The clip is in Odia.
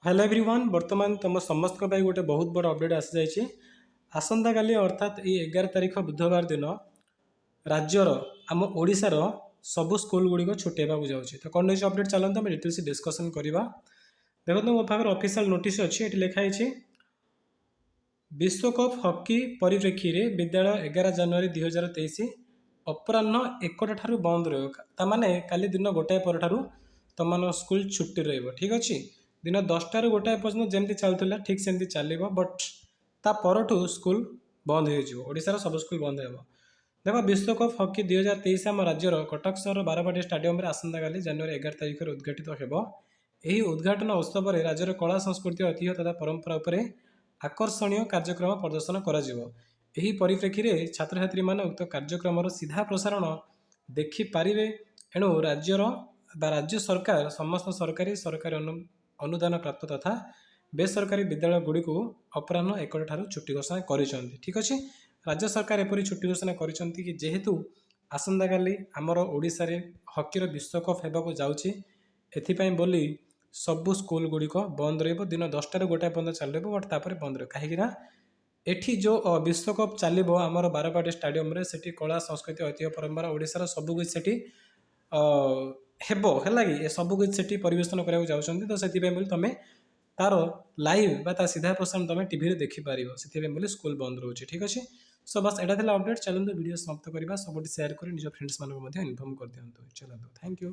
ହ୍ୟାଲୋ ଏଭ୍ରିୱାନ୍, ବର୍ତ୍ତମାନ ତୁମ ସମସ୍ତଙ୍କ ପାଇଁ ଗୋଟେ ବହୁତ ବଡ଼ ଅପଡ଼େଟ୍ ଆସିଯାଇଛି। ଆସନ୍ତାକାଲି, ଅର୍ଥାତ୍ ଏଇ 11 ତାରିଖ ବୁଧବାର ଦିନ ରାଜ୍ୟର, ଆମ ଓଡ଼ିଶାର ସବୁ ସ୍କୁଲ ଗୁଡ଼ିକ ଛୁଟି ହେବାକୁ ଯାଉଛି। ତ କ'ଣ ରହିଛି ଅପଡ଼େଟ୍, ଚାଲନ୍ତୁ ଆମେ ଡିଟେଲ୍ସ ଡିସ୍କସନ୍ କରିବା। ଦେଖନ୍ତୁ, ମୋ ପାଖରେ ଅଫିସିଆଲ ନୋଟିସ୍ ଅଛି। ଏଠି ଲେଖା ହେଇଛି, ବିଶ୍ୱକପ୍ ହକି ପରିପ୍ରେକ୍ଷୀରେ ବିଦ୍ୟାଳୟ 11 ଜାନୁଆରୀ 2023 ଅପରାହ୍ନ 1ଟା ଠାରୁ ବନ୍ଦ ରହିବ। ତାମାନେ କାଲି ଦିନ 1 ପରଠାରୁ ତୁମମାନଙ୍କ ସ୍କୁଲ ଛୁଟି ରହିବ। ଠିକ୍ ଅଛି? ଦିନ 10ଟାରୁ 1 ପର୍ଯ୍ୟନ୍ତ ଯେମିତି ଚାଲୁଥିଲା, ଠିକ୍ ସେମିତି ଚାଲିବ, ବଟ୍ ତା ପରଠୁ ସ୍କୁଲ ବନ୍ଦ ହେଇଯିବ। ଓଡ଼ିଶାର ସବୁ ସ୍କୁଲ ବନ୍ଦ ହେବ। ଦେଖ, ବିଶ୍ୱକପ୍ ହକି 2023 ଆମ ରାଜ୍ୟର କଟକ ସହର ବାରବାଟୀ ଷ୍ଟାଡିୟମରେ ଆସନ୍ତାକାଲି ଜାନୁଆରୀ 11 ତାରିଖରେ ଉଦ୍ଘାଟିତ ହେବ। ଏହି ଉଦ୍ଘାଟନ ଉତ୍ସବରେ ରାଜ୍ୟର କଳା, ସଂସ୍କୃତି, ଐତିହ୍ୟ ତଥା ପରମ୍ପରା ଉପରେ ଆକର୍ଷଣୀୟ କାର୍ଯ୍ୟକ୍ରମ ପ୍ରଦର୍ଶନ କରାଯିବ। ଏହି ପରିପ୍ରେକ୍ଷୀରେ ଛାତ୍ରଛାତ୍ରୀମାନେ ଉକ୍ତ କାର୍ଯ୍ୟକ୍ରମର ସିଧା ପ୍ରସାରଣ ଦେଖିପାରିବେ। ଏଣୁ ରାଜ୍ୟର ବା ରାଜ୍ୟ ସରକାର ସମସ୍ତ ସରକାରୀ, ସରକାରୀ ଅନୁଦାନ ପ୍ରାପ୍ତ ତଥା ବେସରକାରୀ ବିଦ୍ୟାଳୟ ଗୁଡ଼ିକୁ ଅପରାହ୍ନ 1ଟା ଠାରୁ ଛୁଟି ଘୋଷଣା କରିଛନ୍ତି। ଠିକ୍ ଅଛି? ରାଜ୍ୟ ସରକାର ଏପରି ଛୁଟି ଘୋଷଣା କରିଛନ୍ତି କି ଯେହେତୁ ଆସନ୍ତାକାଲି ଆମର ଓଡ଼ିଶାରେ ହକିର ବିଶ୍ୱକପ୍ ହେବାକୁ ଯାଉଛି, ଏଥିପାଇଁ ବୋଲି ସବୁ ସ୍କୁଲ ଗୁଡ଼ିକ ବନ୍ଦ ରହିବ। ଦିନ 10ଟାରୁ 1 ପର୍ଯ୍ୟନ୍ତ ଚାଲୁ ରହିବ, ବଟ୍ ତାପରେ ବନ୍ଦ ରହିବ। କାହିଁକି ନା ଏଠି ଯେଉଁ ବିଶ୍ୱକପ୍ ଚାଲିବ ଆମର ବାରବାଟୀ ଷ୍ଟାଡିୟମରେ, ସେଠି କଳା, ସଂସ୍କୃତି, ଐତିହ୍ୟ, ପରମ୍ପରା, ଓଡ଼ିଶାର ସବୁ କିଛି ସେଠି ହେବ। ହେଲା କି? ଏ ସବୁ କିଛି ସେଠି ପରିବେଷଣ କରିବାକୁ ଯାଉଛନ୍ତି। ତ ସେଥିପାଇଁ ବୋଲି ତୁମେ ତାର ଲାଇଭ୍ ବା ତା ସିଧା ପ୍ରସାରଣ ତୁମେ ଟିଭିରେ ଦେଖିପାରିବ। ସେଥିପାଇଁ ବୋଲି ସ୍କୁଲ ବନ୍ଦ ରହୁଛି। ଠିକ୍ ଅଛି? ସୋ ବାସ୍, ଏଇଟା ଥିଲା ଅପଡ଼େଟ୍। ଚାଲନ୍ତୁ, ଭିଡ଼ିଓ ସମାପ୍ତ କରିବା। ସବୁଠି ସେୟାର କରି ନିଜ ଫ୍ରେଣ୍ଡସ୍ମାନଙ୍କୁ ମଧ୍ୟ ଇନଫର୍ମ କରିଦିଅନ୍ତୁ। ଚାଲନ୍ତୁ, thank you.